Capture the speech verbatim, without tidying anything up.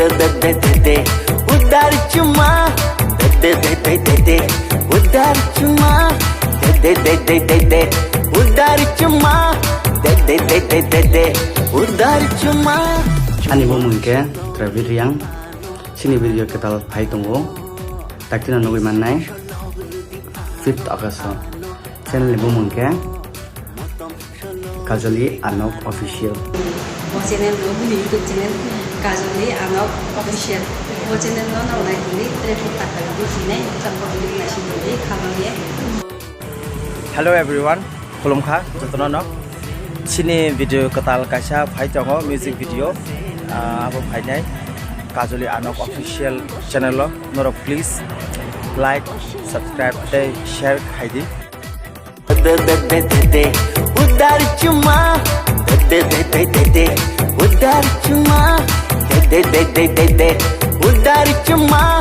Udar chuma, de de de de de de. Udar chuma, de de de de de de. Udar chuma, de de de de de de. Udar chuma. Ani bumung khe Travi Riang. Chini video kwtal phai tongo. Takti no nugwi mannai. Fifth August o. Channel ni bumung khe Kajoli Anok Official. O channel no bini YouTube channel Kajoli Anok Official. O channel no nang nai tongdi, tre phut tak tak di hinai, chang ko di nai si di khabang ye. Hello everyone, khulumkha jotono no. Chini video kwtal kaisa phai tongo, music video. Ah, abo phainai Kajoli Anok Official channel o. Norok please like, subscribe tei share khai di. Udar chuma, de de de de de de. Udar chuma, de de de de de de. Udar chuma.